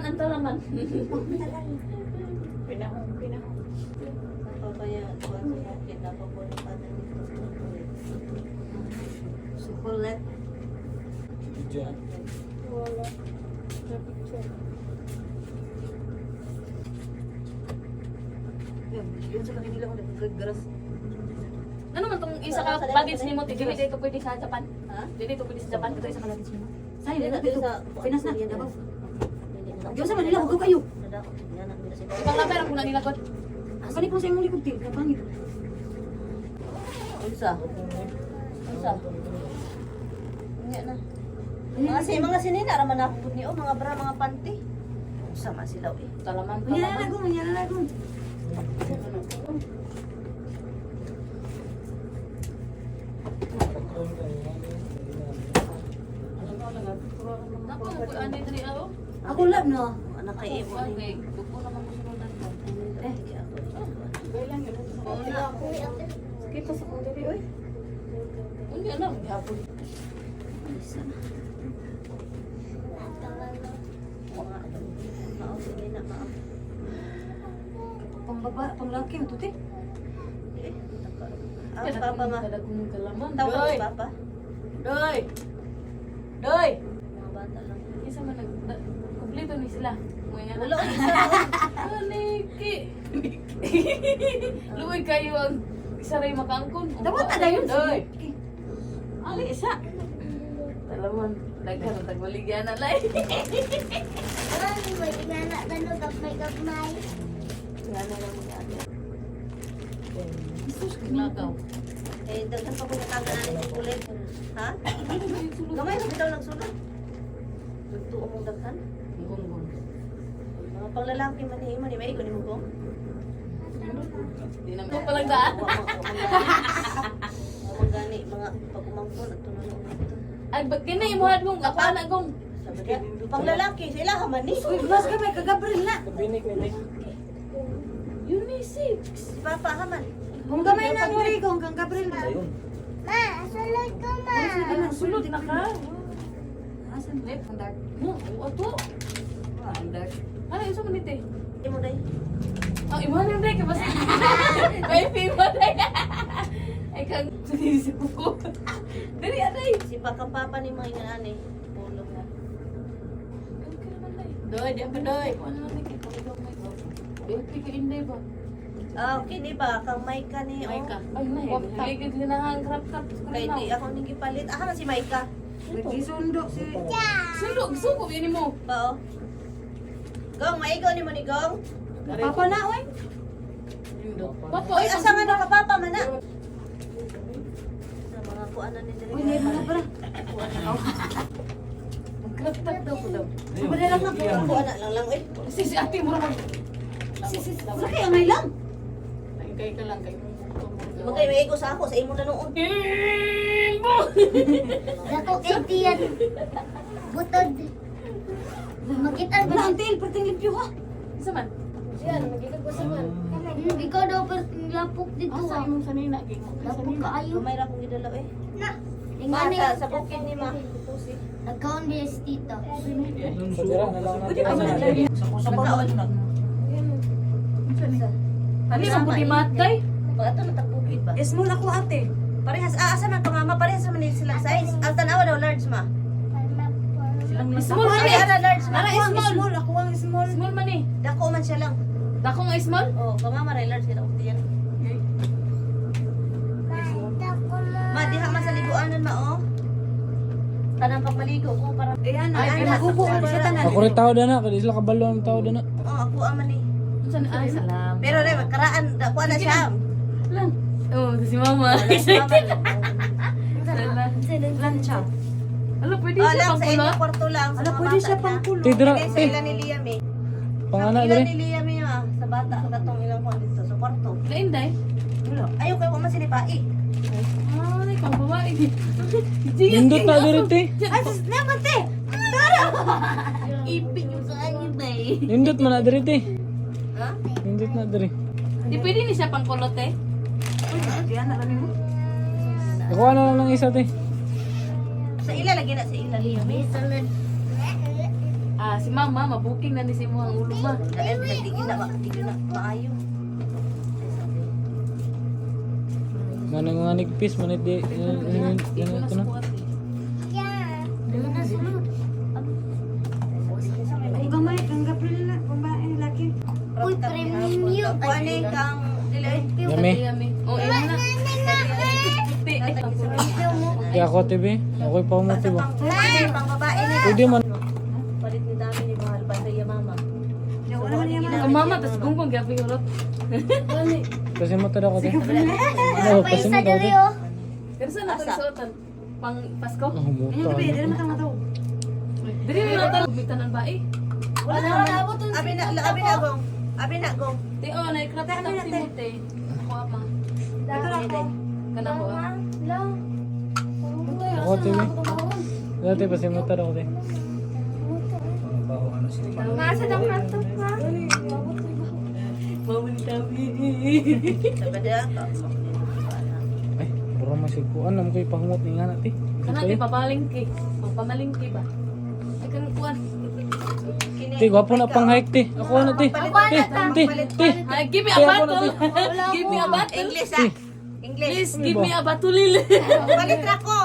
Ang talaman. Pinahong, pinahong. Papaya, kuha sa bukid, napapuno pa na dito. Sukulet. Diyan. Wala. Na picture. Yun sa kanila ko naggagas. Ano man tong isa ka baggage nimo? Dili dito pwede sa Japan. Ha? Dili dito pwede sa Japan. Ito isa ka luggage nimo. Sa'yo, na dito. Pinas na, Davao. Diyan sa Manila, huwag kayo. Ibang labay ra kuna nila god. Asa ni po sa imong likod, til? Kapangit. Unsa? Unsa? Unya na. Mga si mga sinina ra man ako pud ni oh, mga bra, mga panty. Unsa man sila eh. Talaman, Unya na talaman. lang, unya na lang. Nako mo ko ani diri aw. Ako lab no. Anak kay imo ni. Okay, dugo naman mo sunudan ko. Eh, Kita sa kong dili, oy. Unya na gihapon. Isa. Mao sinina mao. Pang baba, pang laki, ito te. Eh, taka. Ah, papa ma. Kadagong kalaman. Tawag Doy. ka papa. Doy. Doy. Mga bata lang. Isa man nag kumpleto ni sila. Mo nga na. Wala ko isa. Ah, Niki. Luoy kayo ang isa ray makaangkon. Dapat na dayon. Doy. Ali isa. Talaman, daghan ang tagbaligya na lay. Ay, may ingana tano gagmay-gagmay. Wala na lang mga ate. Lakaw. Eh, daghan pa ko nataga na ni kulit. Ha? Gamay ra bitaw nagsulod. Nagtuo mong daghan. Gunggong. Mga panglalaki man ni imo ni maigo ni mo gong. Di na ko palang daan. Wa gani mga pag-umangkon at tunog ito. Ay, ba't kini imuhat mong ako na gong. Sabi niya, panglalaki sila ha man ni. Uy, mas ka may kagabril na. Kabinik ni Unisex. Si Papa ha man. Kung gamay na ang kung kang Gabriel na. Ayun. Ma, sulod ko ma. Sulod na ka. Asan? Ang dark. Mo, ato. Ah, ang dark. Ano isa man ite? Imo day. Ang imuha nang day kay basta. May fima day. Ay kang si kuko. Dili aday. Si Papa Papa ni mga ingan ani. Pulong na. Okay naman day. Doy, di pa doy. Ano naman kay pagdaw may ba? Beauty ka inday ba? Ah, okay ni ba kang Maika ni oh. Maika. Ay, na. Ligid hinahang crop top. Kay di ako ning gipalit. Ah, man si Maika. Nagisundo si... Sulog, suko yun mo. Ba oh. Gong, maigo ni mo ni Gong. Papa na, oy. Papa, Oy, asa nga na ka Papa man na? Sa mga kuan na ni diri. Uy, may mga bra. Crop top daw ko daw. Wala lang ako. Kuan na lang lang eh. Si si ate mo ra mag. Si, si, laki ang lang. Kay ka lang kay mong Magkay maigo sa ako sa imo na noon. Imbo! Dako kay tiyan. Butod. Makita Wala ang tail, perting limpyo ha. Isa man. Diyan, magigag ko sa man. Ikaw daw pero lapok dito Asa ah. imong sanina kay mo. Lapok kaayo. Gamay ra akong gidala eh. Na. Ma, Ingani. sa bukid ni ma. Pusi. Nagkaon biya si tito. Sa dira na lang Pwede pa man na. Sa baon na. Ano yung pudi matay? Pag ato na bukid ba? Small ako ate. Parehas ah asa man ka mama parehas man ni sila size. Ang tanawa daw large ma. Small man Ay, eh. ara large ma. Ara Ako ang small. small, ako ang small. Small man eh. Dako man siya lang. Dako nga small? Oh, pamama ray large kay dako diyan. Ma diha man sa liguanan ma oh. Tanang pagmaligo ko para Eh, ana, Ay, ana, gubo ka sa tanan. Ako rin tao na, kaya sila kabalo ang tao na. Oh, ako man ni. Unsa na ay salam. Pero re karaan dako na siya. Lang. Oh, si mama. Wala si mama. Lancha. Ano pwede Oh, siya lang sa inyo pangkulot? kwarto lang sa Ala, mga pwede bata siya niya. pangkulot. Tidra, Kaya sa eh. ila ni Liam eh. Pangana Sa ila dre. ni Liam eh ma, sa bata katong ilang kwan dito sa kwarto. Lain day. Wala. Ayaw kay wa man sila pai. Ay, kang babae. Nindot na diri te. Ay, sus, naman te! Ipin yung sa anyo day. Nindot man na diri te. Ha? Nindot na diri. Di pwede ni siya pangkulot eh. Uy, kaya na lang mo. Ako na lang ng isa te. Sa ila lagi na sa ila Liam eh. Sulod. Ah, si mama, mabuking na ni si mo ang ulo ma. Dahil nagdigin na, di na maayo. Manang mga nigpis, manit di. Ito na. Dili na sulod. Kung gamay, kang Gabriel na, kung ba, eh, laki. Uy, premium. Kuan eh, kang dili. Yami. Yami. Oh, imo na. Puti. Di ako TV. Ako'y pa mo TV. Pang pang babae ni. Pwede man. Palit ni dami ni mahal pa sa iya mama. Wala man niya Ang mama, tas gunggong gabi urot. Kasi mo tada ko te. No, kasi Paisa mo daw diri te. oh. Pero saan nato isuotan? Pang Pasko? Oh, muta. Inyo gabi, dili man tama to. Dili na nato gamitan ang bae. Wala na. Abi na, abi na gong. Abi na gong. Ti oh, na crop top si mo te. Ako ama. Ito lang ako. Kana ko ah. Ako TV. Dati kasi mo tada ko te. Masa daw crop top ma? Mama ni Tabi. Sabada. Ay, bro man siya kuan nam ko'y pahumot ni nga na te. Kana ti papalingki. Pamalingki ba? Ay kang kuan. Te, gwapo na pang hike te. Ako na te. Te, te, te. Ay, give me a Te, ako na battle. te. Give me a battle. English ah. English. Please give me a batulil. Palit ra ko.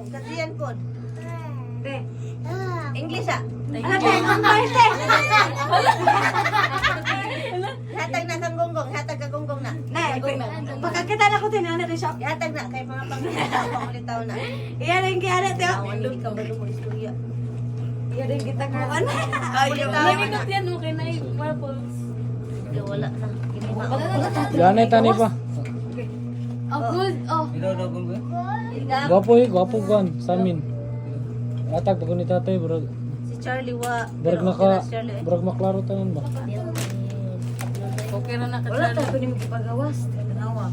Kasiyan ko. Te. English ah. Ala, te, ang te. Hatag na kang gonggong, hatag ka gonggong na. Na, pagkakita na ko te, nana rin siya. Hatag na kay mga pangulitaw na. Iya rin kaya na te. Awan hindi ka ba mo istorya. Iya rin kita ko. Ano? Pangulitaw Lagi na. ko tiyan okay na marbles. Wala na. Ganay tani pa. Oh, good. Oh. Gwapo eh, gwapo kuan sa amin. Atag pag ni tatay bro. Si Charlie wa. Brag Pero naka, okay na si Charlie eh. brag maklaro tanan ba? Okay ra na ka Wala Charlie. tayo ni magpagawas. Tanawa.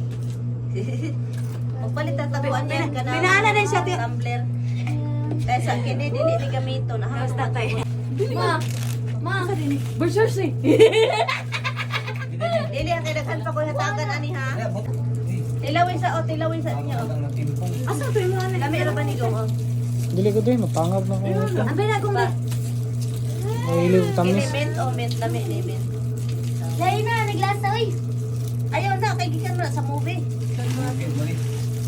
Magpalit na taguan niya ka na. Pinaana din siya, te. Tumbler. Kaya sa kini dili ni gamito na. Tapos tatay. Dili ma. Ma. Berserk eh. Dili ang kay daghan pa ko hatagan ani ha. Tilawin sa o tilawin sa inyo. Asa to yung mga Lami ra ba ni gong? Oh. Dili ko te, mapangab na ko. Ang bina kong Ba, Mahilib kini tamis. mint o mint lami ni mint. Lain na naglasa oy. Ayaw na kay gikan mo na sa movie.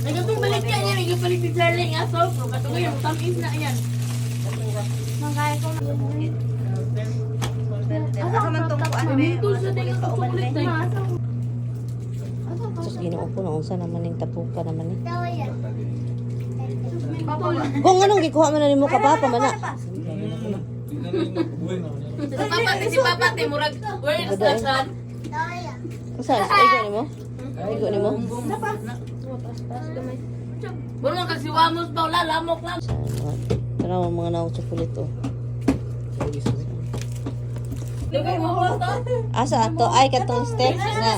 Nagapang balik ka niya, nagpalit si Charlie nga aso ko. Katuloy ang tamis na yan. Mangkaya ko Sa bukid. Asa man tong kuan be? Mintul sa tinga ko chocolate na. Sus, Ginoo ko na unsa naman ning tapuka naman ni. Tawa yan. Kung anong gikuha man na nimo ka pa man na. Sa papa ti si papa ti murag where is the sun? Tawa yan. Unsa? Igo nimo? Igo nimo? Murag man kasi wamos ba wala lamok lang. Tanaw mga naong chocolate oh. Dugay mo ko to. Asa ato ay katong steaks na.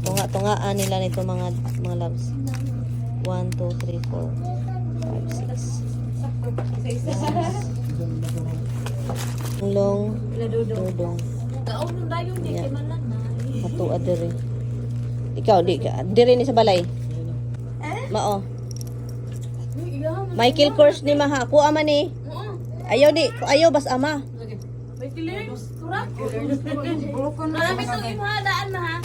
Tunga-tungaan nila nito mga loves. 1 2 3 4 5 6. Long dudong. Kaon nung dayon ni kay man lang na. Ato adere. Ikaw di ka dire ni sa balay. Mao. Michael Kors ni maha. Kuha man ni. Oo. Ayaw di, ayaw bas ama. May killers, turak. Marami itong imahadaan na ha.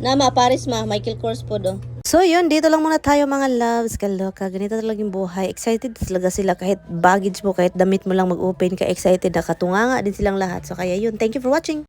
Nama, Paris ma, Michael Kors po do. So yun, dito lang muna tayo mga loves, kaloka. Ganito talaga yung buhay. Excited talaga sila kahit baggage mo, kahit damit mo lang mag-open ka, excited na katunganga din silang lahat. So kaya yun, thank you for watching.